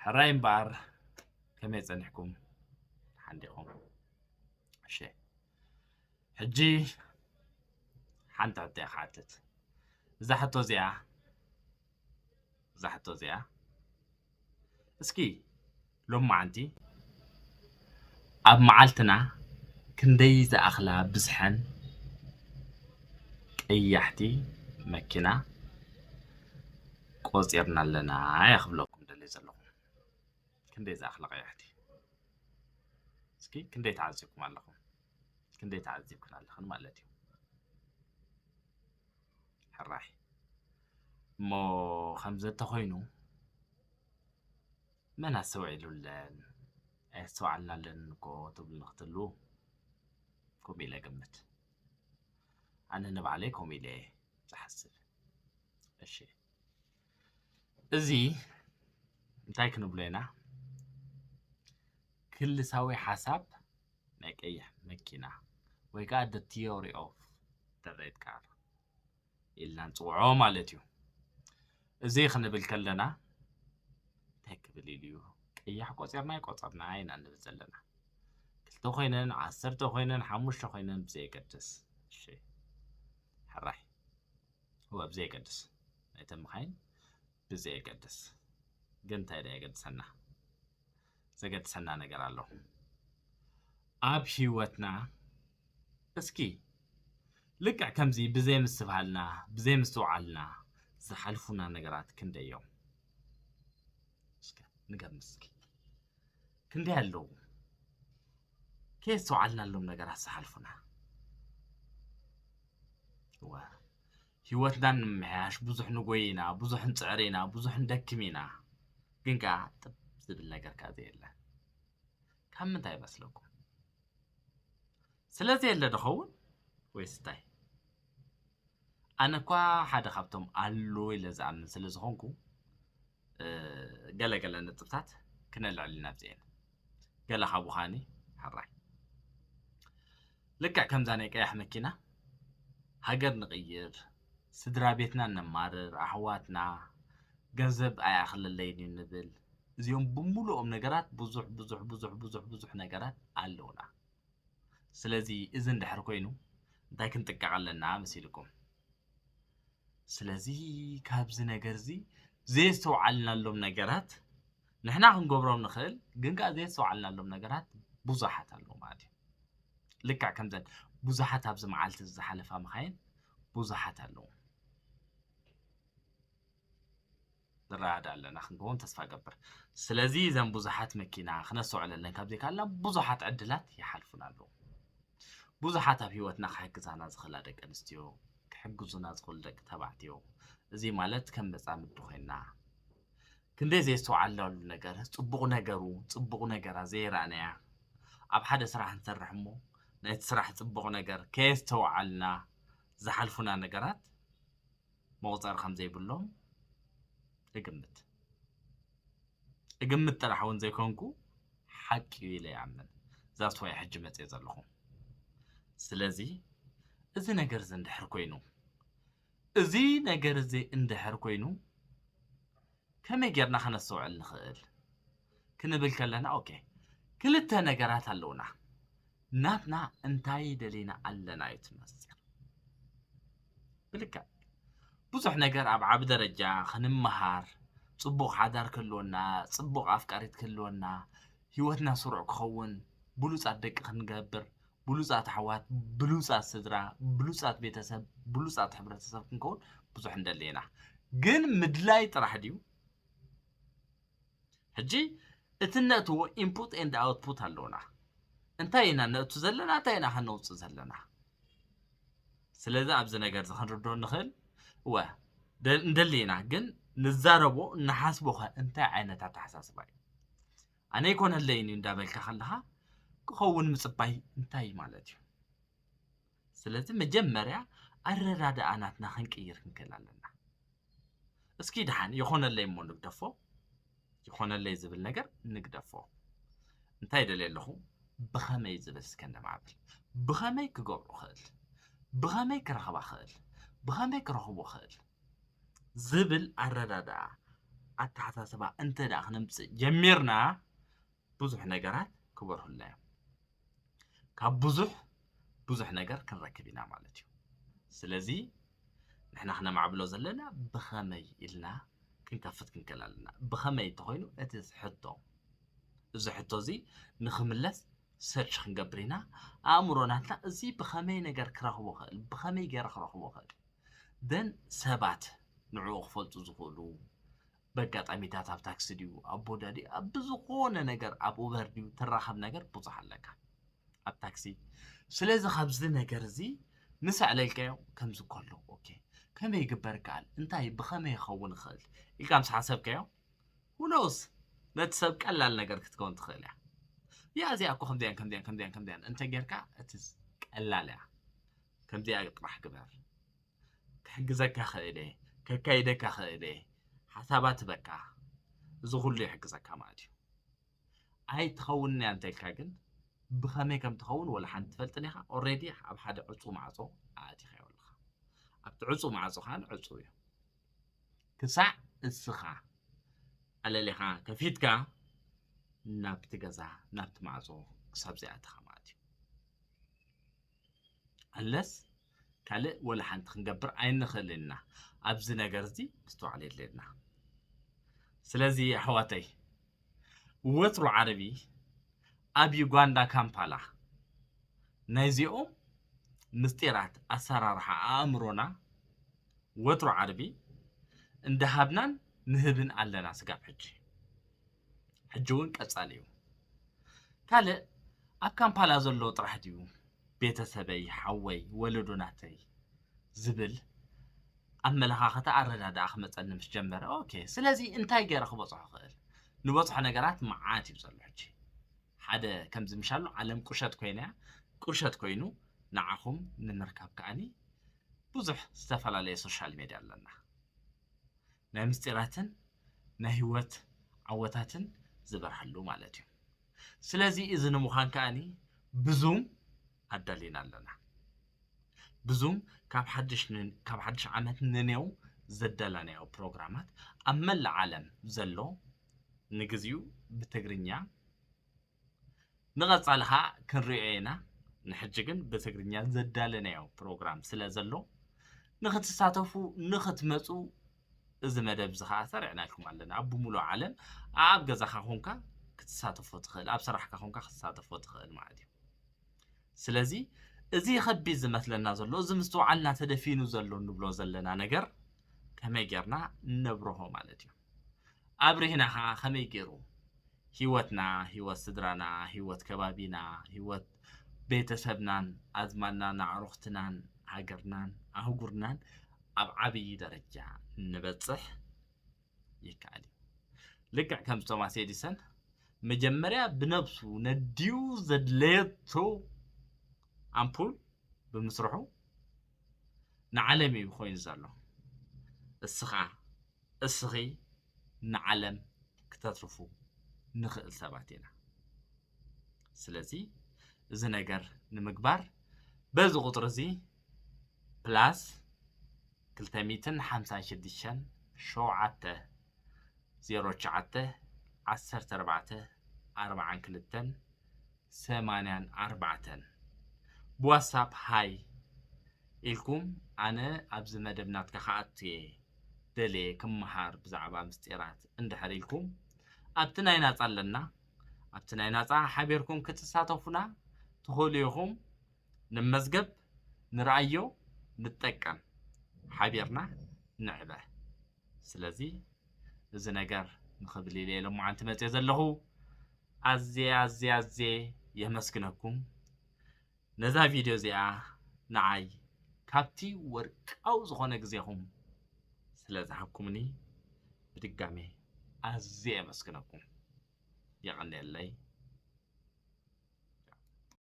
ሕራይ እምበኣር፣ ከመይ ጸኒሕኩም? ደሓን ዲኹም? እሺ፣ ሕጂ ሓንቲ ሕቶ እየ ክሓትት። እዛ ሕቶ እዚኣ፣ እዛ ሕቶ እዚኣ፣ እስኪ ሎማዓንቲ ኣብ መዓልትና ክንደይ ዝኣኽላ ብዝሐን ቀያሕቲ መኪና ቆጺርና ኣለና እየ ክብለኩም ደልየ ዘለኹ። ክንደይ ዝኣኽላ ቀያሕቲ? እስኪ ክንደይ ተዓዚብኩም ኣለኹም? ክንደይ ተዓዚብክን ኣለኽን ማለት እዩ። ሕራይ። እሞ ከምዚ እንተኾይኑ፣ መን ኣስተውዒሉለን? ኣየስተውዓልናለን እኮ ትብሉ ንክትህልዉ፣ ከምኡ ኢለ እግምት። ኣነ ንባዕለይ ከምኡ ኢለ እየ ዝሓስብ። እሺ፣ እዚ እንታይ ክንብሎ ኢና? ክልሳዊ ሓሳብ ናይ ቀይሕ መኪና፣ ወይ ከዓ the theory of the red car ኢልና ንፅውዖ ማለት እዩ። እዚ ክንብል ከለና እንታይ ክብል ኢሉ እዩ? ቀያሕ ቆፂርና ኣይቆፀርና ኢና ንብል ዘለና። ክልተ ኮይነን፣ ዓሰርተ ኮይነን፣ ሓሙሽተ ኮይነን ብዘየገድስ። እሺ፣ ሕራይ። እወ፣ ብዘየገድስ። ናይተን መኻይን ብዘየገድስ። ግን እንታይ ደኣ የገድሰና? ዘገድሰና ነገር ኣሎ። ኣብ ህይወትና እስኪ ልክዕ ከምዚ ብዘይ ምስትብሃልና፣ ብዘይ ምስትውዓልና ዝሓልፉና ነገራት ክንደይ እዮም? እስከ ንገምት እስኪ። ክንደይ ኣለዉ? ከየስተውዓልናሎም ነገራት ዝሓልፉና። እወ፣ ህይወትና ንምምሕያሽ ብዙሕ ንጎይ ኢና፣ ብዙሕ ንጽዕር ኢና፣ ብዙሕ ንደክም ኢና። ግን ከኣ ጥብ ዝብል ነገር ከኣ ዘየለ። ካብ ምንታይ ይመስለኩም? ስለ ዘየለ ዶ ኸውን ወይስ እንታይ? ኣነ እኳ ሓደ ካብቶም ኣሎ ኢለ ዝኣምን ስለ ዝኾንኩ፣ እ፣ ገለ ገለ ነጥብታት ክነልዕል ኢና ኣብዚኤን። ገለ ካብኡ ኸኣኒ ሕራይ። ልክዕ ከምዛ ናይ ቀያሕ መኪና ሃገር ንቕይር፣ ስድራ ቤትና ነማርር፣ ኣሕዋትና፣ ገንዘብ ኣይኣኽለለይን እዩ ንብል። እዚኦም ብምሉኦም ነገራት ብዙሕ፣ ብዙሕ፣ ብዙሕ፣ ብዙሕ፣ ብዙሕ ነገራት ኣለውና። ስለዚ እዚ እንድሕር ኮይኑ እንታይ ክንጥንቀቕ ኣለና መሲልኩም? ስለዚ ካብዚ ነገር እዚ ዘየስተውዓልናሎም ነገራት ንሕና ክንገብሮም ንኽእል፣ ግን ከኣ ዘየስተውዓልናሎም ነገራት ብዙሓት ኣለዉ ማለት እዩ። ልክዕ ከምዘን ብዙሓት ኣብዚ መዓልቲ እዚ ዝሓለፋ መኻይን ብዙሓት ኣለዉ። ንረዳዳእ ኣለና ክንከውን ተስፋ እገብር። ስለዚ እዘን ብዙሓት መኪና ክነስተውዕለለን ካብ ዘይከኣልና ብዙሓት ዕድላት ይሓልፉና ኣለዉ። ብዙሓት ኣብ ህይወትና ክሕግዛና ዝኽእላ ደቂ ኣንስትዮ፣ ክሕግዙና ዝኽእሉ ደቂ ተባዕትዮ፣ እዚ ማለት ከም መጻምዲ ኮይንና ክንደይ ዘየስተውዓልናሉ ነገር፣ ጽቡቕ ነገሩ፣ ጽቡቕ ነገራ ዘይረኣናያ፣ ኣብ ሓደ ስራሕ ንሰርሕ እሞ ናይቲ ስራሕ ጽቡቕ ነገር ከየስተውዓልና ዝሓልፉና ነገራት መቑጸሪ ከም ዘይብሎም እግምት። እግምት ጥራሕ እውን ዘይኮንኩ፣ ሓቂ እዩ ኢለ ይኣምን። That's why ሕጂ መጽየ ዘለኹ። ስለዚ እዚ ነገር እዚ እንድሕር ኮይኑ፣ እዚ ነገር እዚ እንድሕር ኮይኑ፣ ከመይ ጌርና ከነስተውዕል ንኽእል ክንብል ከለና፣ ኦኬ፣ ክልተ ነገራት ኣለውና። ናትና እንታይ ደሊና ኣለና እዩ እቲ መነጽር። ብልክዕ ብዙሕ ነገር ኣብ ዓቢ ደረጃ ክንመሃር፣ ጽቡቕ ሓዳር ክህልወና፣ ጽቡቕ ኣፍቃሪት ክህልወና፣ ህይወትና ስሩዕ ክኸውን፣ ብሉጻት ደቂ ክንገብር፣ ብሉጻት ኣሕዋት፣ ብሉጻት ስድራ፣ ብሉጻት ቤተሰብ፣ ብሉጻት ሕብረተሰብ ክንከውን ብዙሕ እንደሊ ኢና። ግን ምድላይ ጥራሕ ድዩ? ሕጂ እቲ እነእትዎ input and output ኣለውና። እንታይ ኢና ነእቱ ዘለና፣ እንታይ ኢና ከነውፅእ ዘለና? ስለዚ ኣብዚ ነገር እዚ ክንርድኦ ንኽእል። እወ፣ ደ-፣ እንደሊ ኢና፣ ግን ንዛረቦ፣ እንሓስቦ ኸ እንታይ ዓይነት ኣተሓሳስባ እዩ? ኣነ ኣይኮነለይን እዩ እንዳበልካ ከለኻ ክኸውን ምጽባይ እንታይ ማለት እዩ? ስለዚ መጀመርያ ኣረዳድኣ ናትና ክንቅይር ክንክእል ኣለና። እስኪ ደሓን ይኾነለይ እሞ ንግደፎ፣ ይኾነለይ ዝብል ነገር ንግደፎ። እንታይ ደልየ ኣለኹ? ብኸመይ ዝብል እስከ ነማዕብል። ብኸመይ ክገብሮ ክእል? ብኸመይ ክረኽባ ክእል? ብኸመይ ክረኽቦ ክእል? ዝብል ኣረዳድኣ ኣተሓሳስባ እንተ ደኣ ክነምጽእ ጀሚርና፣ ብዙሕ ነገራት ክበርሁልና እዮም። ካብ ብዙሕ ብዙሕ ነገር ክንረክብ ኢና ማለት እዩ። ስለዚ ንሕና ክነማዕብሎ ዘለና ብኸመይ ኢልና ክንከፍት ክንክእል ኣለና። ብኸመይ እንተኾይኑ እቲ ሕቶ፣ እዚ ሕቶ እዚ ንኽምለስ ሰርች ክንገብር ኢና። ኣእምሮ ናትና እዚ ብኸመይ ነገር ክረኽቦ ኽእል፣ ብኸመይ ገይረ ክረኽቦ ኽእል። ደን ሰባት ንዕኡ ክፈልጡ ዝኽእሉ በጋጣሚታት ኣብ ታክሲ ድዩ፣ ኣብ ቦዳ ድዩ፣ ኣብ ብዝኾነ ነገር፣ ኣብ ኡበር ድዩ፣ ትራኸብ ነገር ብዙሕ ኣለካ ኣብ ታክሲ። ስለዚ ካብዚ ነገር እዚ ምስ ኣዕለልካዮ ከምዚ ከሎ፣ ኦኬ፣ ከመይ ይግበር ይከኣል፣ እንታይ ብኸመይ ይኸውን ይኽእል ኢልካ ምስ ሓሰብካዮ፣ ሁኖስ ነቲ ሰብ ቀላል ነገር ክትከውን ትኽእል እያ። ያ እዚኣ እኮ ከምዚኣን ከምዚኣን ከምዚኣን ከምዚኣን ከምዚኣን እንተ ጌርካ እቲ ቀላል እያ። ከምዚኣ ጥራሕ ግበር። ክሕግዘካ ኽእል እየ፣ ከካይደካ ኽእል እየ፣ ሓሳባት በካ፣ እዚ ኩሉ ይሕግዘካ ማለት እዩ። ኣይትኸውን እያ እንተልካ ግን ብኸመይ ከም ትኸውን ወላ ሓንቲ ትፈልጥን ኢኻ። ኦሬዲ ኣብ ሓደ ዕጹ ማዕጾ ኣእቲኻዮ ኣለኻ። ኣብቲ ዕጹ ማዕጾ ከኣ ዕጹ እዩ። ክሳዕ እስኻ ኣለሊኻ ከፊትካ ናብቲ ገዛ፣ ናብቲ ማዕጾ ክሳብ ዘይኣተኻ ማለት እዩ። ኣለስ ካልእ ወላ ሓንቲ ክንገብር ኣይንኽእልን ኢና። ኣብዚ ነገር እዚ ምስትውዓል የድልየና። ስለዚ ኣሕዋተይ፣ ወትሩ ዓርቢ ኣብ ዩጋንዳ ካምፓላ ናይዚኦም ምስጢራት ኣሰራርሓ ኣእምሮና ወትሩ ዓርቢ እንዳሃብናን ንህብን ኣለና ስጋብ ሕጂ። ሕጂ እውን ቀጻሊ እዩ። ካልእ ኣብ ካምፓላ ዘሎ ጥራሕ ድዩ ቤተሰበይ፣ ሓወይ፣ ወለዶ ናተይ ዝብል ኣመለኻኽታ ኣረዳድኣ ክመጸኒ ምስ ጀመረ፣ ኦኬ፣ ስለዚ እንታይ ገይረ ክበጽሖ ክእል? ንበጽሖ ነገራት መዓት እዩ ዘሎ። ሕጂ ሓደ ከምዚ ምሻሉ ዓለም ቁሸት ኮይና እያ። ቁሸት ኮይኑ ንዓኹም ንምርካብ ከኣኒ ብዙሕ ዝተፈላለየ ሶሻል ሜድያ ኣለና። ናይ ምስጢራትን ናይ ህይወት ዓወታትን ዝበርሃሉ ማለት እዩ። ስለዚ እዚ ንምዃን ከኣኒ ብዙም ኣዳሊና ኣለና። ብዙም ካብ ሓድሽ ን-፣ ካብ ሓድሽ ዓመት ንኔው ዘዳላናዮ ፕሮግራማት ኣብ መላእ ዓለም ዘሎ ንግዚኡ ብትግርኛ፣ ንቐጻሊ ኸኣ ክንሪኦ ኢና። ንሕጂ ግን ብትግርኛ ዘዳለናዮ ፕሮግራም ስለ ዘሎ ንኽትሳተፉ፣ ንኽትመጹ እዚ መደብ እዚ ኸኣ ሰሪዕናልኩም ኣለና። ኣብ ብምሉእ ዓለም ኣብ ገዛኻ ኾንካ ክትሳተፎ ትኽእል፣ ኣብ ስራሕካ ኾንካ ክትሳተፎ ትኽእል ማለት እዩ። ስለዚ እዚ ከቢድ ዝመስለና ዘሎ፣ እዚ ምስትውዓልና ተደፊኑ ዘሎ እንብሎ ዘለና ነገር ከመይ ጌርና ነብርሆ ማለት እዩ። ኣብሪህና ኸዓ ከመይ ገይሩ ህይወትና፣ ህይወት ስድራና፣ ህይወት ከባቢና፣ ህይወት ቤተሰብናን፣ ኣዝማድናን፣ ኣዕሩኽትናን፣ ሃገርናን፣ ኣህጉርናን ኣብ ዓብዪ ደረጃ ንበጽሕ ይከኣል እዩ። ልክዕ ከም ቶማስ ኤዲሰን መጀመርያ ብነብሱ ነድዩ ዘድለየቶ ኣምፑል ብምስርሑ ንዓለም እዩ ኮይኑ ዘሎ። እስኻ፣ እስኺ ንዓለም ክተትርፉ ንኽእል ሰባት ኢና። ስለዚ እዚ ነገር ንምግባር በዚ ቁጽሪ እዚ ፕላስ ክልተ ሚእትን ሓምሳን ሽዱሽተን ሸውዓተ ዜሮ ትሽዓተ ዓሰርተ ኣርባዕተ ኣርባዓን ክልተን ሰማንያን ኣርባዕተን ብዋትሳፕ ሃይ ኢልኩም ኣነ ኣብዚ መደብ ናትካ ክኣቱ እየ ደልየ ክመሃር ብዛዕባ ምስጢራት እንድሕር ኢልኩም ኣብቲ ናይ ናጻ ኣለና። ኣብቲ ናይ ናጻ ሓቢርኩም ክትሳተፉና ትኽእሉ ኢኹም። ንመዝገብ፣ ንርኣዮ፣ ንጠቀም፣ ሓቢርና ንዕበ። ስለዚ እዚ ነገር ንኽብል ኢለ እየ ሎማዓንቲ መፅየ ዘለኹ። ኣዝየ ኣዝየ ኣዝየ የመስግነኩም ነዛ ቪድዮ እዚኣ ንዓይ ካብቲ ወርቃዊ ዝኾነ ግዜኹም ስለ ዝሃብኩምኒ ብድጋሜ ኣዝየ የመስግነኩም። የቐንየለይ።